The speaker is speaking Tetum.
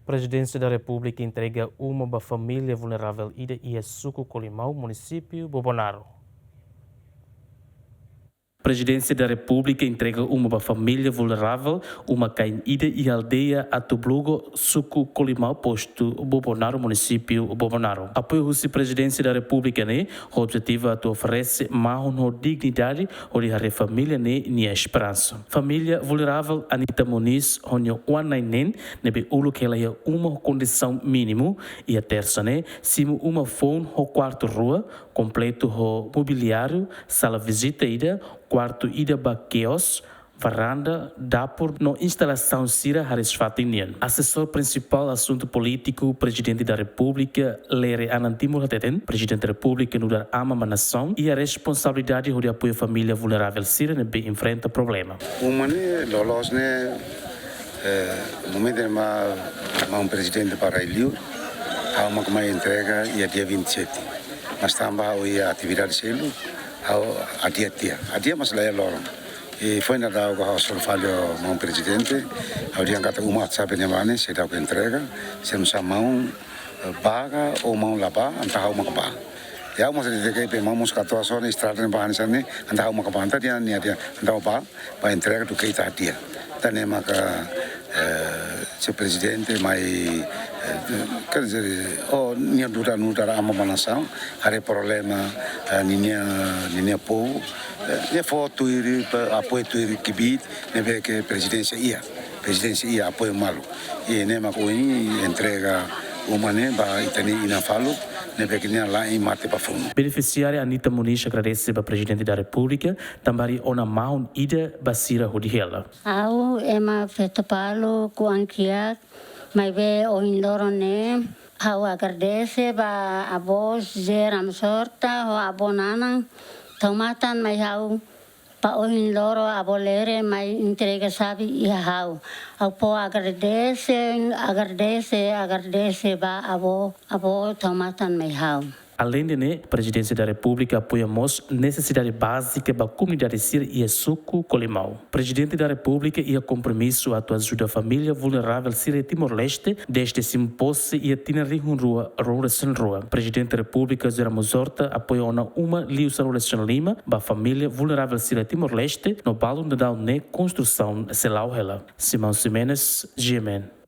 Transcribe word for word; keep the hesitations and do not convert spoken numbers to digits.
Prezidénsia da Repúblika entrega uma ba família vulneravel ida iha suku Colimau, munisípiu Bobonaro. Prezidénsia da Repúblika entrega uma ba família vulneravel, uma-kain ida iha aldeia Atublugo, suku Colimau, postu Bobonaro, munisípiu Bobonaro. Apoiu husi Prezidénsia da Repúblika ne'e ho objetivu atu oferese mahon ho dignidade hodi haree família ne'e nia esperansa. Família vulneravel Anita Moniz ho nia oan-na'in neen ne'ebé uluk hela iha uma ho kondisaun mínimu, iha tersa ne'e simu uma foun ho kuartu rua, kompletu ho mobiliáriu, sala vizita ida, kuartu ida ba kios, varanda, dapur no instalasaun sira hariis-fatin nian. Asesór Prinsipál Asuntu Polítiku Prezidente da Repúblika, Lere Anan Timur, hateten Prezidente Repúblika nu'udar aman ba nasaun iha responsabilidade hodi apoiu família vulneravel sira ne'ebé enfrenta problema. Uma ne'e loloos ne'e, eh, momentu ne'ebá maun Prezidente ba rai-liur, ha'u mak mai entrega iha dia vinte e sete. Mas tanba ha'u iha atividade seluk, ha'u adia tiha. Adia mas la iha loron. I foin daudauk ha'u hasoru fali ho maun Prezidente, ha'u dehan katak uma WhatsApp ne'ebá ne'e seidauk entrega, se mós maun, eh, bá ka ou maun la bá, entaun ha'u mak bá. I ha'u mós dehan katak maun mós katuas ona estrada ne'ebá hanesan ne'e, entaun ha'u mak bá, entaun dehan, nia dehan, entaun bá, bá entrega duké ita hadi'a. Entaun ne'e maka, eh, señór Prezidente mai, eh, quer dizer, oh, nia nu'udar, nu'udar aman ba nasaun, haree problema, eh, ninia, ninia povu, eh, nia fó tuir, pa, apoiu tuir kbiit ne'ebé ke Prezidénsia iha, Prezidénsia iha apoiu malu. I ne'e mak ohin entrega uma ne'e ba ita-nia inan faluk, ne'ebé ke nia la'en mate ba funu. Benefisiária Anita Moniz agradese ba Prezidente da Repúblika tanba harii ona mahon ida ba sira hodi hela. Ha'u ema feto paluk, oan-kiak, maibé ohin loron ne'e ha'u agradese ba avó José Ramos Horta ho avó Nanan tau matan mai ha'u, ba ohin loron avó Lere mai entrega xave iha ha'u. Ha'u fó agradese, agradese, agradese ba avó, avó tau matan mai ha'u. Aleinde ne'e, Prezidénsia da Repúblika apoia mós nesesidade bázika ba komunidade sira iha suku Colimau. Prezidente da Repúblika iha kompromisu atu ajuda família vulneravel sira iha Timor-Leste, dezde simu pose iha tinan rihun rua ruanulu-resin-rua. Prezidente Repúblika José Ramos Horta apoia ona uma liu sanulu-resin-lima ba família vulneravel sira iha Timor-Leste, no balun daudaun ne'e konstrusaun sei la'o hela. Simão Ximenes, G M N.